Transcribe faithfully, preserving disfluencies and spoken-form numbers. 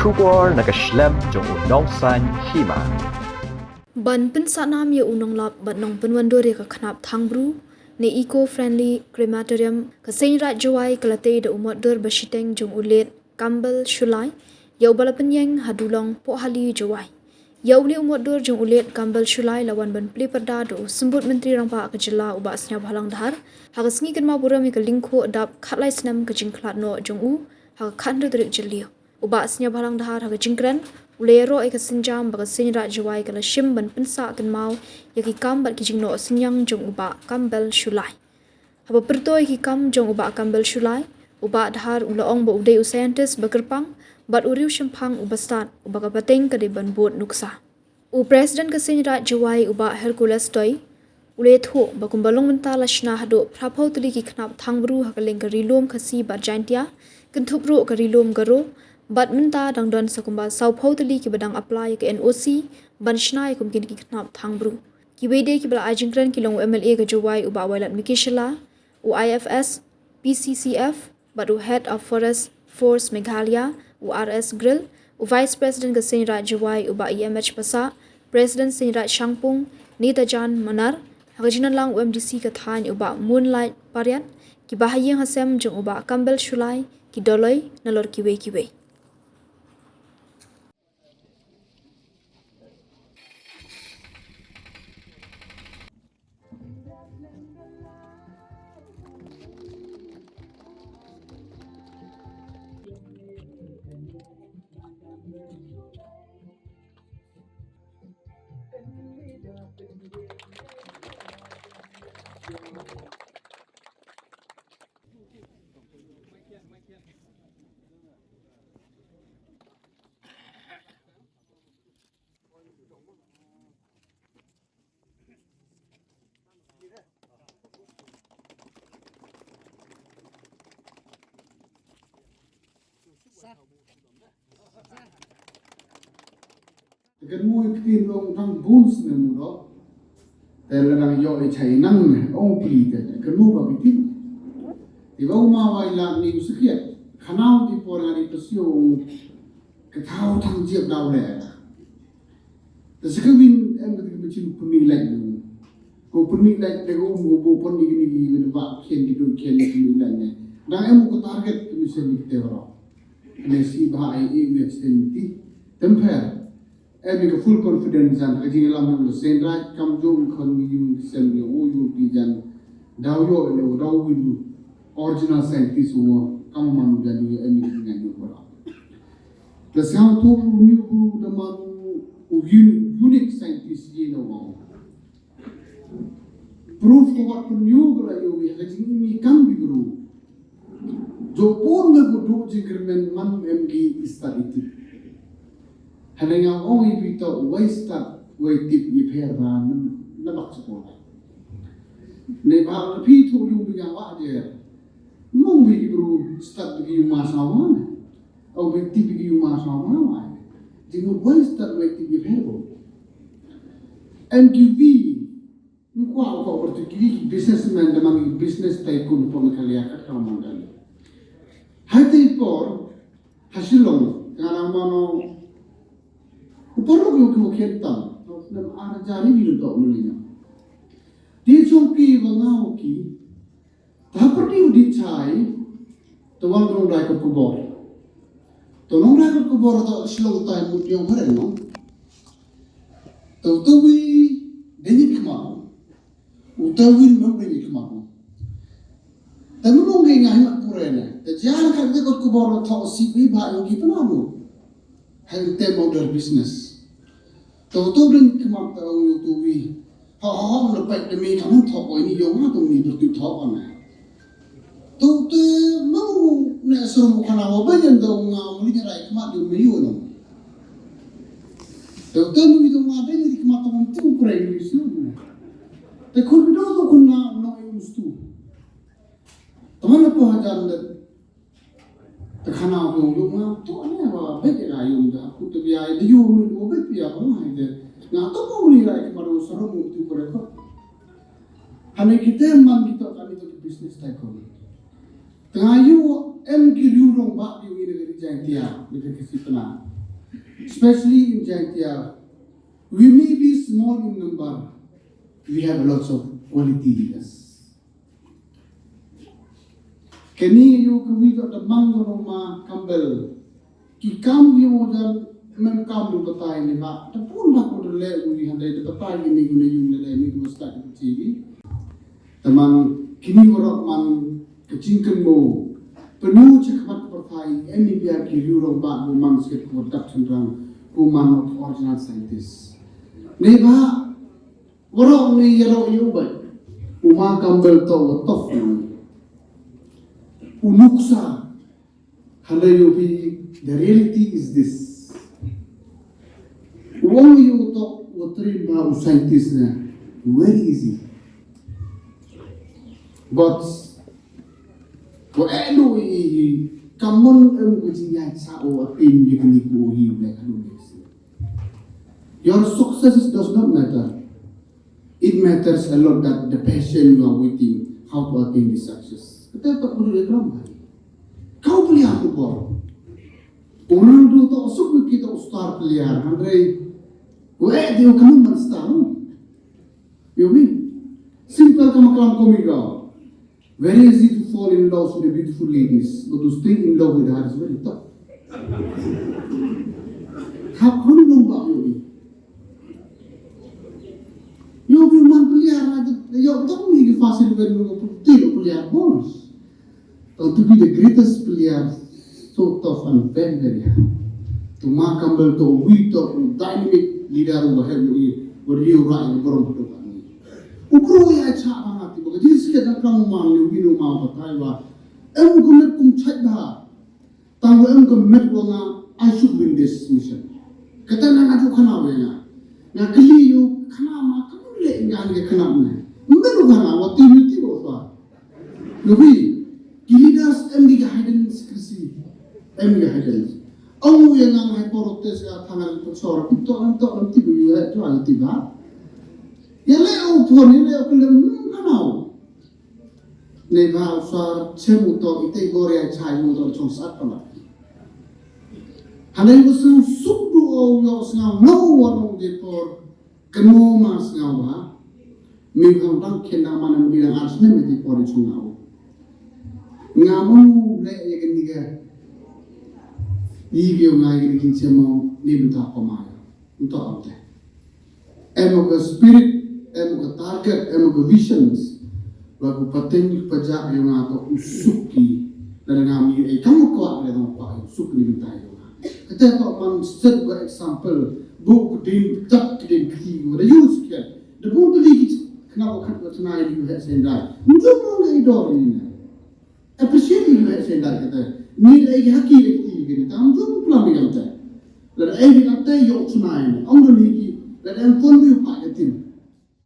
Khubor na ka shlem jong u Nongsaiñ Hima. Ban pynsah nam ïa u nonglap bad nongpynwandur ïa ka khnap thangbru, ne Eco Friendly Crematorium, ka Seiñ Raij Jowai ka la tei da u motdur ba shiteng jong u late Kambel Shullai, ïa uba la pynïeng ha Dulong Pohali Jowai. Ïa une u motdur jong u late Kambel Shullai la wan ban plie pyrda da u Symbud Myntri Rangbah ka jylla u Bah Sniawbhalang Dhar ha ka sngi kynmaw burom ïa ka lyngkhuh dap khatlai snem ka jingkhlad noh jong u ha ka khathynriew tarik Jylliew. U Bah Sniawbhalang Dhar ha ka jingkren u la ïaroh ïa ka sienjam ba ka Seiñ Raij Jowai ka la shim ban pynsah kynmaw ïa ki kam bad ki jingnoh synñiang jong u Bah Kambel Shullai. Haba pyrto ïa ki kam jong u Bah Kambel Shullai, u Bah Dhar u la ong ba u dei u scientist ba kyrpang bad u riew shemphang uba stad, uba ka pateng ka dei ban bud nuksa. U President ka Seiñ Raij Jowai u Bah Hercules Toi u la ïathuh ba kumba long mynta la shna haduh phraphew tylli ki khnap thangbru ha ka liang ka Ri Lum Khasi bad Jaintia, kynthup ruh ka Ri Lum Garo, bad mynta dang don sa kumba sawphew tylli kiba dang apply ïa ka N O C ban shna ïa kum kine ki khnap thangbru. Kiwei de kiba la ai jingkren ki long u M L A ka Jowai u Bah Wailadmiki Shylla, u I F S, P C C F, bad u Head of Forest Force Meghalaya, u R S Grill, u Vice President ka Seiñ Raij Jowai u Bah E M H Passah, President Seiñ Raij Shangpung, Nita Jan Manar, ha ka jingnang lang u M D C ka thaiñ u Bah Moonlight Pariat, kiba ha ïing ha sem jong u Bah Kambel Shullai, ki dolloi, nalor kiwei kiwei. Te kan mui ktien long tang bun snem u doh. Te la dang ïoh i chai nang ne ong pli te kan mu ba bitin. Ti ba u ma wai la ni u sekiat. Khanau ti por ngani pesio ong ka thau thang jiap dau le. Te sa ka win em ka ti ka machine pynmih light ni. Ko pynmih light te ko um ko bo pon ni ni ni ba khian ki dun khian ni pynmih light ni. Dang em ko target ka machine ni te ro. Ane si ba ai e ni accident ti. Tem pher. Em ka full confidence jan ka jinglam ng Seiñ Raij kam jong khon ni yung sem ni o yung ti jan. Dau yo ne dau win original scientist wo kam man jan ni em ni ngan ni ko. Te sngewthuh u New Bru da man u un-, unique scientist ïa na wang. Proof ko wat pynïoh ko la ïoh ïa ka jingim i kam ki bru. Jopon me ko duk jingkyrmen man em ki i stad i tip. Hynrei nga ong i phi to wei stad wei tip i pher ba na bak sipor. Ne ba phi thu ïoh bi nga wah jer. Mong bi ki bru stad bi ki ma sawa ne. Au bi tip ki yu ma sa ma ma. Jing u boy start wei tip ki pher bo. M Q V. Mkwa ko ko tu ki businessman da man business tycoon po me kalia kat ka man dan. Hai te por ha Shillong ka na mano. Upor lo ko ko khen tam. Nam ar jari ni to mo ni. Ti chung ki ba ngau ki. Te hapdeng u dih chai, te wan u nongrai kot khubor. Te u nongrai kot khubor te Shillong Times mut ïong haren no. Te u tawi dei khmat. U tawi mut dei khmat. Te mut ngi nga himat pure ne. Te jar ka kot khubor te u si wi ba ïong ki pynamo. Hang tem order business. To to ding khmat ta ong ïa u tawi. Ha ha ha na pek de mi kamu thok oi ni yong ha to ni bertu thok on. To te mau ne serum khana wa ba yen da ong nga muli rai khmat de mi yo no. To te mi to ma de ni khmat to tu prai ni su. Te khun do to khun na no yu stu. Tamana po hajan de. Te khana ko yung nga to ne ba bet ya yung da ku te bia de yung mi ko bet bia ko ngai de. Nga to ko ni rai ke baru serum tu ko ko. Hane kite man kito kami to business tycoon. Tengah yu Em ki riew rangbah ïa ngi na ka ri Jaintia, na ka Khasi Pnar. Especially in Jaintia, we may be small in number, we have lots of quality leaders. Kane ïa ka wi ka da mang ka nong ma Campbell. Ki kam ïa u jan men kam du batai ni ba. Da pun ba ku da le u ni hande da batai ni ku ne yu ne da ni ku sta ku T V. Te man kini waroh man ka jingkynmaw. Pynïoh cha khmat pyrthai em ni bia ki riew rangbah ba man skit ku dap chynrang ku man original scientist. Ni ba waroh ni ïaroh ïa u bad u ma Campbell to wa tof u nuksa. Hynrei ïa u phi, the reality is this. Wong ïa u tok wa train ba u scientist na. Where is he? But ko eh do i i kamon em ko jingïaid sa o a pin ïa kani ko hi u lek hanu. Your success does not matter. It matters a lot that the passion you are waiting, how to attain this success. Kata tak perlu dia kelam hari. Kau beli aku bor. Orang tu tak suka kita star player. Hynrei, weh dia kena man star. You mean? Simple kama kelam komik kau. Very easy to fall in love with the beautiful ladies, but to stay in love with her is very tough. Hap hun long ba yo ni. Yo bi man peliar na yo dong ni ki fasil ben lo putih lo peliar bonus. To be the greatest player, so tough and very very hard. To ma Campbell to wi to dynamic leader wa help yo ni wa riu rai wa borom to kan ni. U bro ya cha ba nga ti ba ka jingsiat na klam u man ne u win u ma u batai wa em u ka met kum chait ba. Tang wa em u ka met wa nga, I should win this mission. Kata na nga ju khana wa nga. Nga kali yu khana ma ka mun le nga ni khana ne. Mbe lu khana wa ti mi ti wa fa. Nabi, ki leaders em ki guidance kri si. Em ki guidance. Ong u ïa nga hai poro te sa thangal pachor, to to ti bu yu hai to ti ba. Ïa le u pon ïa le u kle mun kanau. Ne ba u sa chem u to i te gore ai chai u to chong sat pala. Hanai u sung suk du o u yo sngaw no wa nong de por. Kynmaw ma sngaw ba, me hang dang khyndai man ne dang ar snem ïa ki por i chung nga u. Nga mu leh ïa kane ka. Ïa ki ong nga ïa kane ka jingchem mo ne bynta ko ma ïa. Nto am te. Em ka spirit, em ka target, em ka visions. Ba ku pateng pajak ïa nga to u suk ki. Lada nga mi ei kam kwah lada nga kwah suk ni bynta ïa nga. Kata to man set ba example. Bu ku din tak ku din ki wa da use ki. Da bu tu di ki kena wa khat wa tnai di wa sendai. Mujung mong da i dor ni na. Appreciate di wa sendai kata. Ni da i haki da ki ni tam jung plan ni kata. Lada ei di kata yo tnai ni. Ong da ni ki. Lada em kon di pa ka tin.